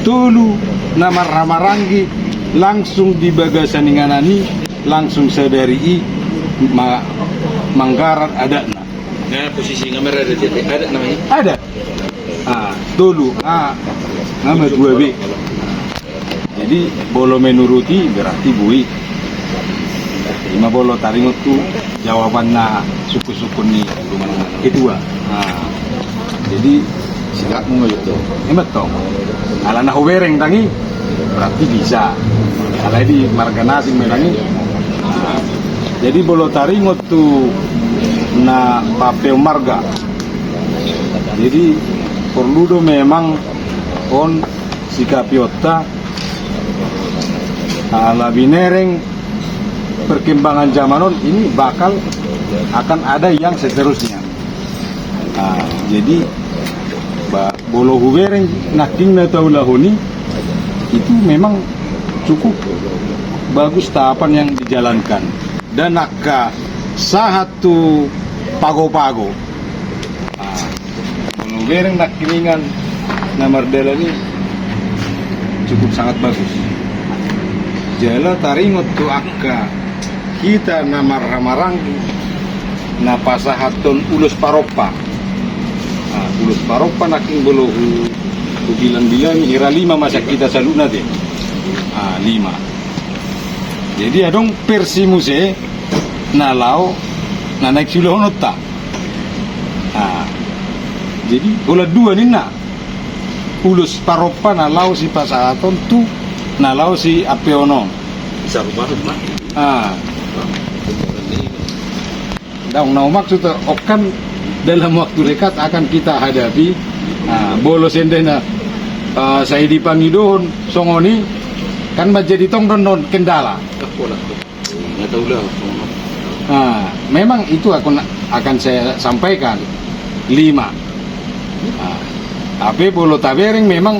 Tolu na marhaha maranggi langsung di bagasan inganan i, langsung sadari i ma-, manggarar adatna. Nah, posisi nga marada jadi adat namanya. Adat. Ah, tolu. Ah, nama dua B. Jadi, molo menuruti berarti boi. Ima molo taringot tu jawaban na sungkun-sungkun ni ketua. Nah, jadi, sidak mo itu. Ima tong. Ala na hubereng tangi, berarti bisa. Alai di marga na asing ma tangi. Nah, jadi, molo taringot tu na papeon marga. Jadi, porlu do memang on sikapionta, ala binereng perkembangan zaman on ini bakal akan ada yang seterusnya. Nah, jadi, ba-, molo hubereng nangkin na taulahon i, itu memang cukup bagus tahapan yang dijalankan. Dan angka sahat tu pago-pago. Ah, molo bereng nangkiningan na mardalan i cukup sangat bagus. Jala taringot tu angka hita na marhaha maranggi na pasahathon ulos parompa. Ah, ulos parompa nangkin molo hu-, hubilang-bilangi hira lima ma sian hita saluhutna te. Ah, lima. Jadi adong versi muse na laho na naeng siulahononta. Nah, jadi holan dua ninna. Ulos parompa na laho sipasahaton tu na laho siampeon on. Bisa rupanya, Mak. Ah. Daong na humaksud on kan dalam waktu dekat akan kita hadapi. Nah, molo seandainya, eh, sai dipangidohon songon i kan manjadi tong do on kendala. Nah, memang itu akan, akan saya sampaikan. Lima. Nah, tapi molo tabereng memang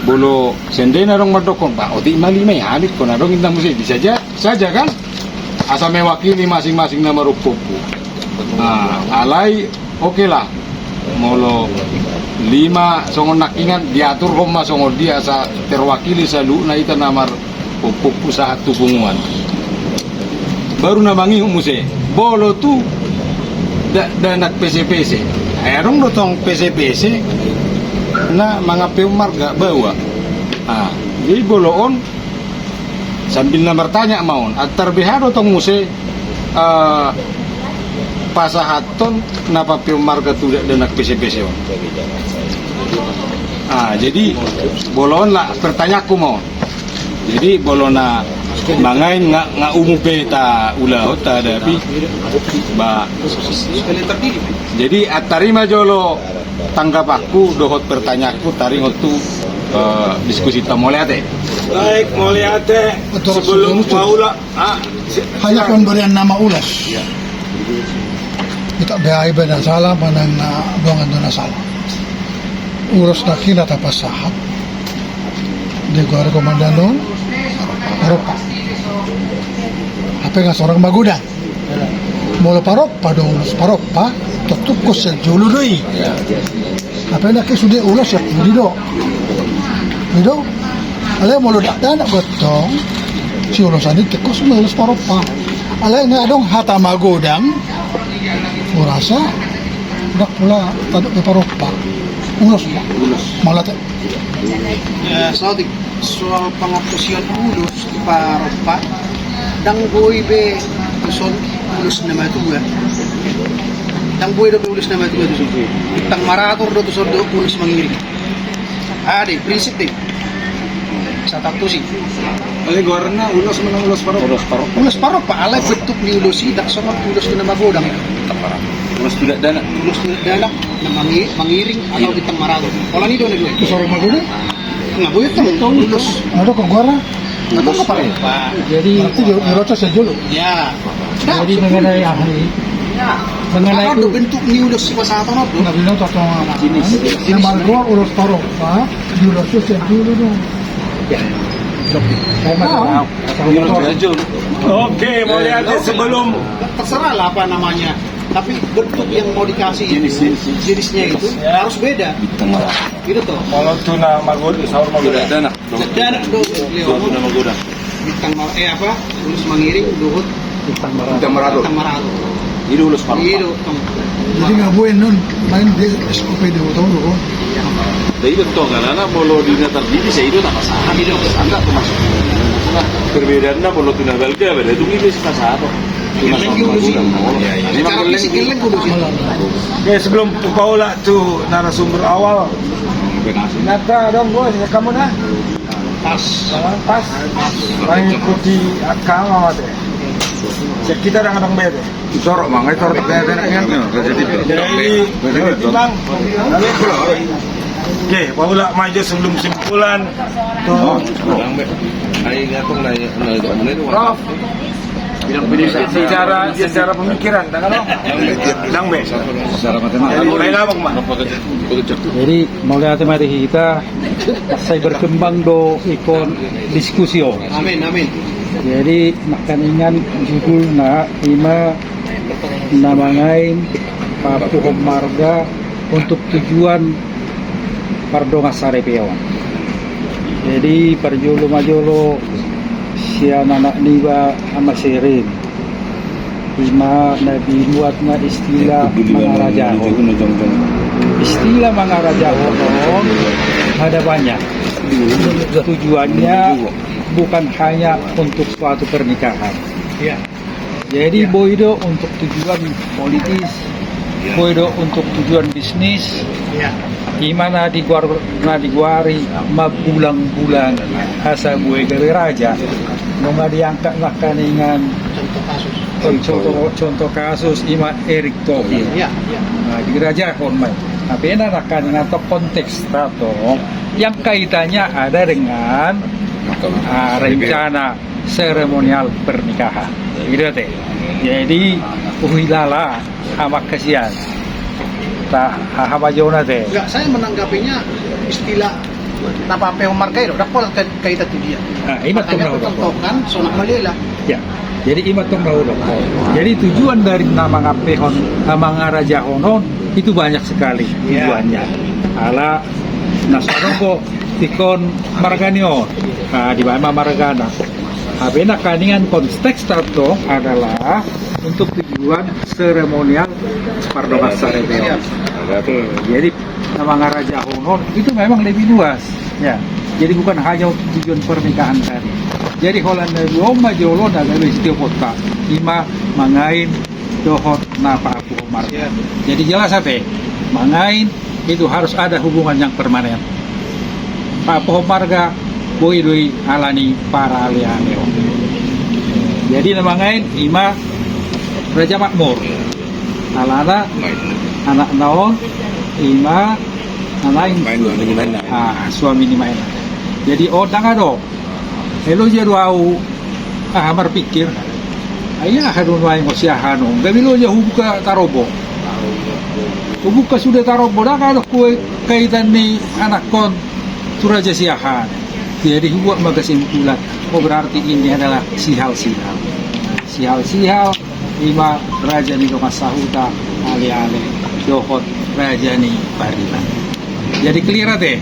molo seandainya adong mandokkon, ba, otik ma lima i, halak on adong inna muse, bisa ja-, saja kan? Asa mewakili masing-masing na marompu. Nah, alai oke lah. Molo lima songon nangkiningan, diaturhon ma songon dia asa terwakili saluhutna hita na marompu sahat tu punguan. Baru na mangihut muse. Molo tu da-, dakdanak pese-pese. Ai adong do tong pese-pese na mangampeon marga baoa. Ah, jadi molo on sambil na martanya ma on, antar beha do tong muse, eh, pasahathon na papeon marga tu dakdanak pese-pese on. Ah, jadi molo on lah pertanyaanku ma on. Jadi molo na mangain nga, nga umum pe taulahon, tahadapi. Ba. Jadi antar i ma jolo tanggapanku dohot pertanyaanku taringot tu, eh, diskusita. Mauliate. Baik, mauliate. Betul, sebelum betul. Paula, ah, si-, hanya pemberian nama ulos. Iya. Kita beha iba na salah, manang na buangan do na salah. Ulos nangkin na tapasahat. Di gua rekomendasi on, parompa. Hape nga sorang magodang. Molo parompa do ulos parompa, tontu sian jolo do i. Hape nangkin sude ulos sian pudi do. I do. Alai molo dakdanak gantong, siulosan i tingkos ma ulos parompa. Alai nga adong hata magodang, hurasa ndang pola tadok be parompa. Ulos ma. Ulos. Mauliate. Ya, saotik. Soal pangantusion ulos di parompa, ndang boi be tuson ulos na matua. Ndang boi dope ulos na matua tuson. Bintang maratur do tuson dohot ulos mangiring. Aha do i, prinsip do i. Sahat tusi. Alai goarna ulos manang ulos parompa? Ulos parompa. Ulos parompa, alai bentuk ni ulos i ndang songon ulos tu na magodang. Ulos tu dakdanak. Ulos tu dakdanak, na mangi-, mangiring atau bintang maratur. Pola ni do na dua i. Ulos parompa magodang? Nga boi tong ulos. Adong goarna? Adong parompa. Jadi berarti dia ulos sahat jolo. Ya. Jadi mengenai ahli, mengenai itu bentuk ni ulos si pasahaton, na binoto tong jenis. Nama goar ulos parompa, di ulos sahat jolo dong. Ya. Saya mah tahu. Oke, mauliate, sebelum, terserah lah apa namanya. Tapi bentuk yang mau dikasih, jenis, jenis, jenisnya itu harus beda. Gitu tuh. Molo tu na magodang, saur magodang. Dakdanak. Dakdanak do, Leo. Dohot na magodang. Bintang mar-, eh, apa? Ulos mangiring dohot bintang maratur. Bintang maratur. Bintang maratur. I do ulos parompa. I do, tong. Jadi nga boi non main di S O P do, tong do. Jadi i do tong, alana molo di na tardidi, sai i do na pasahat. I do. Anda tuh masuk. Nah, perbedaanna molo tu na balga, beda tu i do si pasahat. Geleng ulos i. Secara fisik geleng ulos i. Oke, sebelum hupaulak tu narasumber awal, nata dong, bos, kamu nah. Pas. Pas. Mengikuti agama, mate. Cek kita dang adong bete. Sorok, Bang. Eh, sorok, bete, bete, bete. Jadi, Bang. Oke, hupaulak ma jo sebelum kesimpulan. Tuh. Prof. Secara, secara pemikiran, dang be. Secara matematika. Jadi, mauliate ma di hita, sai berkembang do ingkon diskusi on. Amin, amin. Jadi, nangkaningan judulna ima na mangain papuhon marga untuk tujuan pardongan saripeon. Jadi, parjolo ma jolo sian anak niba Ama Serin. Ima na dibuatna istilah mangarajahon. Istilah mangarajahon on ada banyak. Tujuannya bukan hanya untuk suatu pernikahan. Ya. Jadi, ya, boi do untuk tujuan politis, ya, boi do untuk tujuan bisnis. Ya. Ima na digoar-, na digoari mambulang-bulang asa boi gabe raja. Nunga diangkat nangkaningan contoh kasus. Contoh, contoh kasus ima Erick Thohir. Ya, ya. Nah, dirajahon ma i. Tapi na nangkaningan tong konteks tong, yang kaitannya ada dengan, ah, rencana seremonial pernikahan. Gitu te. Jadi, huhilala, hamangkasian. Taha ma jolo na te. Enggak, saya menanggapinya istilah na papuhon marga i do, ndang pola kaitan tu dia. Nah, ima tong na hudokhon. Makanya aku contohkan Sonak Malela. Ya. Jadi, ima tong na hudokhon. Jadi, tujuan dari na mangampehon, na mangarajahon on, itu banyak sekali tujuannya. Ya. Ala na so adong ingkon marga ni on. Nah, dibaen ma margana. Hape nangkaningan konteks tong adalah untuk tujuan seremonial pardongan saripeon. Oke, jadi na mangarajahon on itu memang lebih luas. Ya. Jadi bukan hanya untuk tujuan pernikahan tadi. Jadi holan na dua on ma jolo na gabe sitiopon ta. Ima mangain dohot na papuhon marga. Jadi jelas ate, mangain itu harus ada hubungan yang permanen. Papuhon marga boi do i alani paralealeon. Jadi na mangain ima Raja Makmur. Alana anakna on ima na lain. Main dua ni main. Ah, suami ni main. Jadi on dang adong. Loja do au, aha, marpikir. Ai aha do nuaeng on siahaan on. Gabe loja hubuka tarombo. Hubuka sude tarombo, dang adong kue kaitan ni anakkon tu raja siahaan. Jadi hubuat ma kesimpulan. Oh, berarti ini adalah sihal-sihal. Sihal-sihal. Ima raja ni dongan sahuta, aleale, dohot raja ni pariban. Jadi clear ate?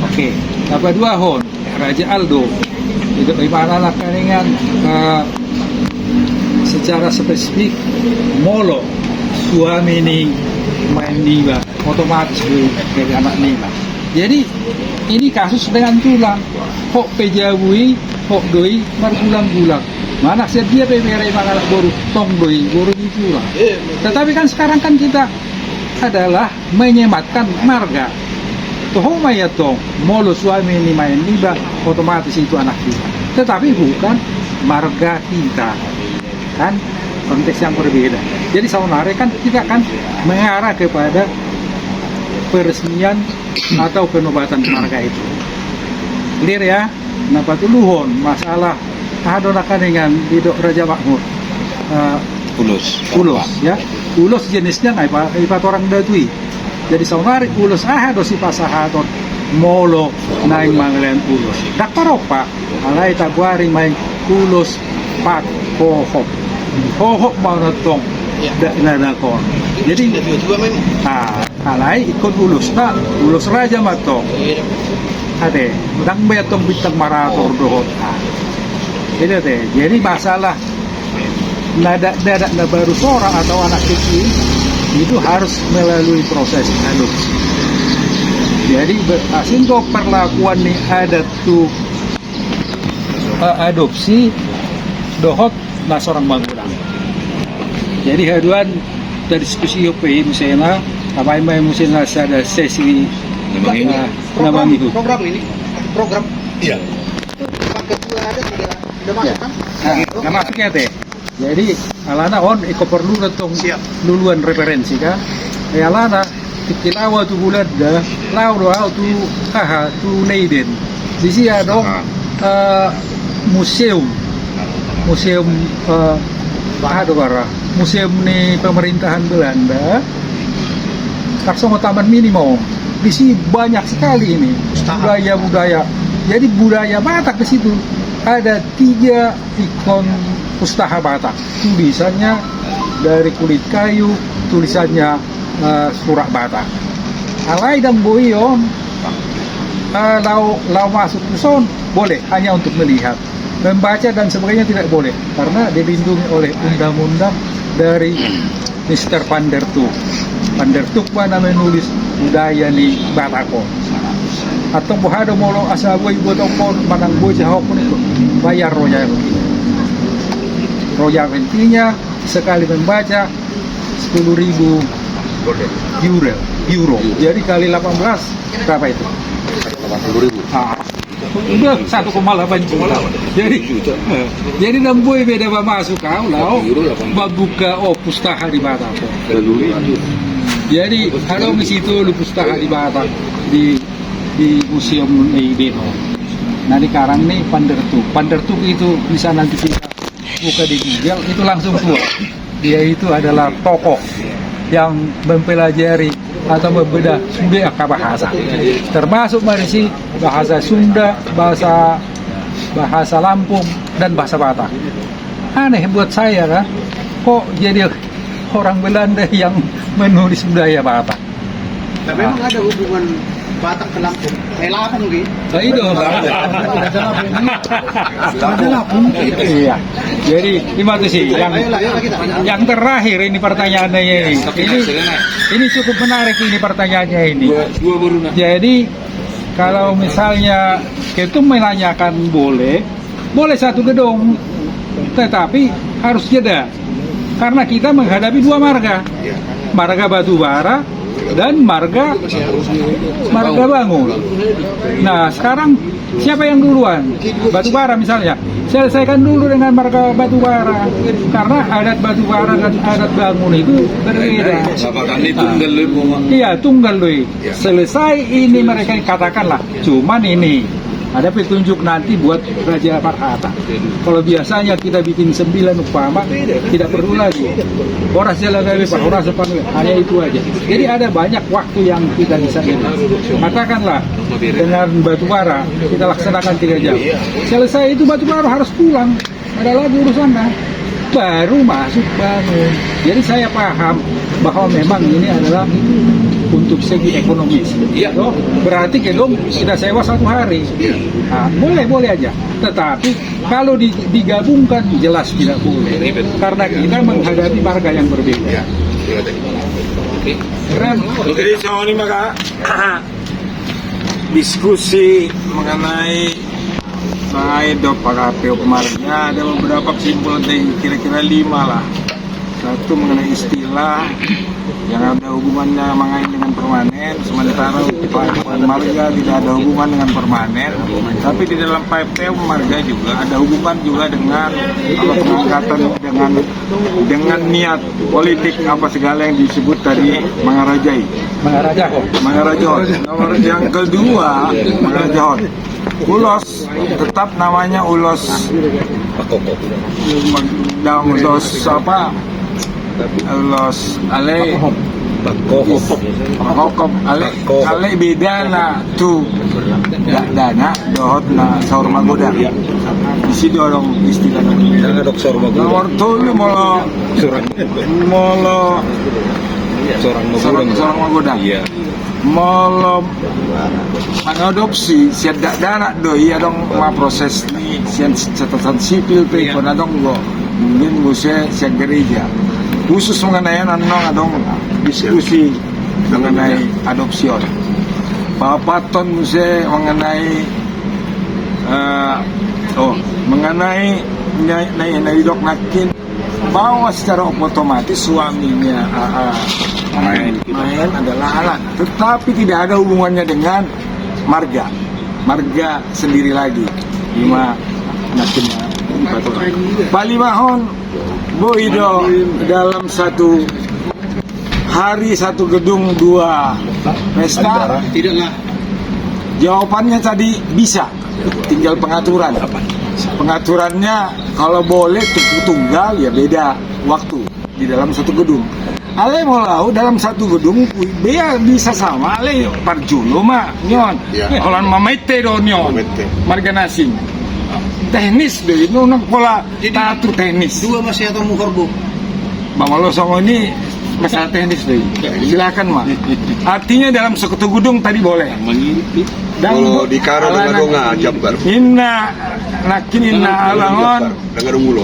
Oke. Na paduahon, Raja Aldo. Itu, di mana anak kaningan, eh, secara spesifik, molo suami ni maen niba, otomatis do i jadi anak niba. Jadi, ini kasus dengan tulang. Hot pe jabu i, hot do i margulang-gulang. Manang sian dia pe bere mangalap boru, tong do i boru ni tulang. Tetapi kan sekarang kan kita adalah menyematkan marga. Toho ma i antong, molo suami ni maen niba, otomatis itu anak kita. Tetapi bukan marga kita. Kan konteks yang berbeda. Jadi saonari kan kita kan mengarah kepada peresmian atau penobatan marga itu. Clear ya? Na patoluhon, masalah, aha do na kaningan didok Raja Makmur. Eh, ulos. Ulos, ya. Ulos jenisnya ngai pa, i patorang datu i. Jadi saonari ulos aha do sipasahaton molo naeng mangalehon ulos. Ndang parompa, alai tagoari ma i ulos pat hohop. Hohop ma on antong. Iya. Nda, na, na, kon. Jadi, ah, alai ingkon ulosna, ulos raja ma antong. Iya. Ate, ndang be antong bintang marator dohot. Ah. Itu ate. Jadi masalah na adat, na adat na baru sora atau anak kecil itu harus melalui proses adopsi. Jadi be-, asing do perlakuan ni adat tu, eh, adopsi dohot na sorang bangunan. Jadi haduan tadiskusihon pe musena, apa ima musena sada sesi na mangihut. Eh, na mangihut. Program ini, program. Iya. Pak Ketua ada tidak, tidak masuk kan? Nah, nggak masuk ya, Teh? Jadi, alana on ingkon porlu do tong luluan referensi, kan? Eh, alana, tingki laho au tu Hulanda, laho do au tu, aha, tu Leiden. Disi adong, eh, museum. Museum, eh, aha do bara? Museum ni pemerintahan Belanda. Tarsongon Taman Mini ma on. Disi banyak sekali ini budaya-budaya. Jadi budaya Batak di situ. Ada tiga ikon pustaha Batak. Tulisannya dari kulit kayu, tulisannya, eh, surat Batak. Alai ndang boi on, eh, laho, laho masuk tu son, boleh, hanya untuk melihat. Membaca dan sebagainya tidak boleh, karena dilindungi oleh undang-undang dari Mister Van der Tuuk. Van der Tuuk ma na menulis budaya ni Batak on. Antong boha do molo asa boi botongkon manang boi jahahon itu, bayar royalti. Royaltinya sekali membaca sepuluh ribu euro. Euro. Jadi kali delapan belas, berapa itu? Delapan puluh ribu. Ah. Udah satu koma delapan juta. Jadi, eh, jadi ndang boi be da pamasuk au laho mambuka, oh, pustaha di Batak. Jadi adong disi tolu pustaha di Batak, di, di Museum Leiden. Nah, sekarang nih Van der Tuuk. Van der Tuuk itu bisa nanti kita buka di Google, itu langsung keluar. Dia itu adalah tokoh yang mempelajari atau membedah sude angka bahasa. Termasuk ma disi bahasa Sunda, bahasa, bahasa Lampung, dan bahasa Batak. Aneh buat saya, kan? Kok jadi orang Belanda yang menulis budaya Batak? Tapi memang ada hubungan Batak ke Lampung. Eh, Lampung, gitu. Nah, itu. Ada Lampung. Ada Lampung. Iya. Jadi, ima tusi, yang, ayolah, ayolah kita. Yang terakhir ini pertanyaannya ini. Ini, ini cukup menarik ini pertanyaannya ini. Dua, dua baru, nah. Jadi, kalau misalnya Ketum menanyakan boleh, boleh satu gedung, tetapi harus jeda. Karena kita menghadapi dua marga. Marga Batubara dan marga, marga Bangun. Nah, sekarang siapa yang duluan? Batubara misalnya. Selesaikan dulu dengan marga Batubara. Karena adat Batubara dan adat Bangun itu berbeda. Nah, iya, tunggal do i. Selesai ini mereka, katakanlah. Cuman ini, ada petunjuk nanti buat Raja Parhata. Kalau biasanya kita bikin sembilan umpama, tidak perlu lagi. Horas jala gabe, parhorasan panggabean, hanya itu aja. Jadi ada banyak waktu yang kita bisa ini. Katakanlah, dengan Batubara, kita laksanakan tiga jam. Selesai itu Batubara harus pulang. Ada lagi urusannya. Baru masuk Bangun. Jadi saya paham bahwa memang ini adalah untuk Untuk segi ekonomis. Iya. Toh? Berarti kedong kita sewa satu hari. Iya. Nah, boleh, boleh aja. Tetapi kalau di-, digabungkan, jelas tidak boleh. Iya, betul. Karena kita menghadapi marga yang berbeda. Iya. Iya, betul. Oke. Keren. Jadi, songon i ma, Kak. Diskusi mengenai, mengenai dop, P P H P marga, ada beberapa kesimpulan tadi, kira-kira lima lah. Satu, mengenai istilah yang ada hubungannya mengain dengan permanen, sementara P P H P marga tidak ada hubungan dengan permanen. Tapi di dalam P P H P marga juga ada hubungan juga dengan, kalau pengangkatan, dengan, dengan niat politik apa segala yang disebut tadi, mangarajai. Mangarajahon. Mangarajahon. Nomor yang kedua, mangarajahon. Ulos, tetap namanya ulos. Dalam ulos apa? Ulos ale. Pakohop. Pakohop. Ale, ale bedana tu dakdanak dohot na saur magodang. Disi do adong istilah. Dakdanak dohot saur magodang. Nomor tolu, molo, molo saur magodang. Saur magodang. Iya. Molo mangadopsi sian dakdanak do i, adong ma proses ni sian catatan sipil pe, iya, ingkon adong do. Mungkin muse sian gereja. Khusus mengenai annon adong diskusi mengenai adopsi on. Paopathon muse mengenai, eh, oh, mengenai na, na, na didok nangkin bahwa secara otomatis suaminya, ah, ah, main, main adalah anak, tetapi tidak ada hubungannya dengan marga, marga sendiri lagi. Lima, nangkin, palimahon, boi do dalam satu hari satu gedung dua pesta? Tidak lah. Jawabannya tadi bisa. Tinggal pengaturan. Pengaturannya kalau boleh tu-, tunggal, ya beda waktu di dalam satu gedung. Ale molo dalam satu gedung, be bisa sama, ale parjolo ma nion. Ya. Holan mamete do nion. Mamete. Marga na asing. Teknis do i, unang pola. Jadi, tatur teknis. Dua masih atau muhor, Bu? Bah, molo songon i masalah teknis do i. Silakan ma. Artinya dalam satu gedung tadi boleh. Molo di Karo alana, dang adong jambar. Ninna, nangkin ninna alana on.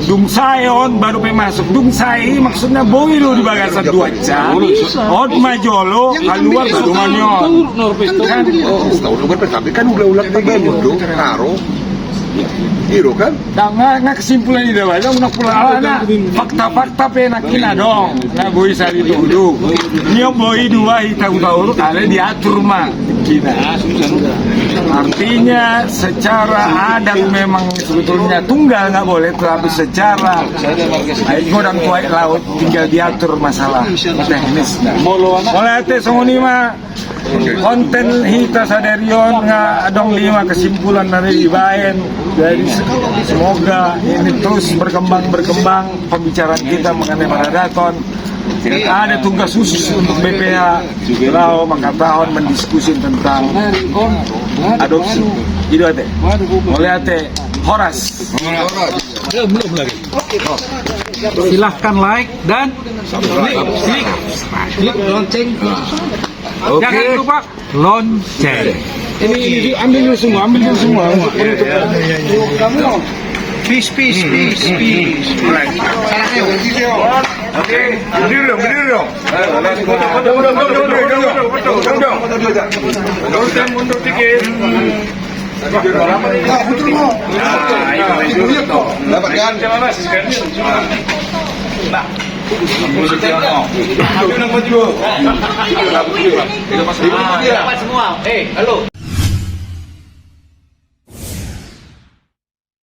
Dung sae on baru pe masuk. Dung sae i maksudna boi do di bagasan dua jam. On ma jolo, kaluar baru ma nion. Kan? Tapi kan ulang-ulang tabangun do Karo. Iro kan? Nah, nga, nga kesimpulan i da, ba, unang pola alana fakta-fakta pe nangkin adong. Na boi sari dulu. Nion boi dua hita utaur, ale diatur ma. Artinya secara adat memang sebetulnya tunggal nggak boleh, tetapi secara aek godang tu aek laut tinggal diatur masalah teknisna. Molo ate songon i ma. Konten hita sadari on nga adong lima kesimpulan na dibaen. Jadi se-, semoga ini terus berkembang, berkembang pembicaraan kita mengenai paradaton. Ada tugas khusus untuk B P H laho mangkatahon, mendiskusi tentang adopsi. I do ate. Mauliate. Horas. Silahkan like dan klik, klik lonceng. Oke. Jangan lupa lonceng. Ini, ini, ambil dulu semua, ambil dulu semua. Peace, peace, peace, peace. Oke, berdiri dong, berdiri dong. Mundur dong, mundur dikit. Nah, itu, itu. Dapat kan? Dapat semua. Eh, halo.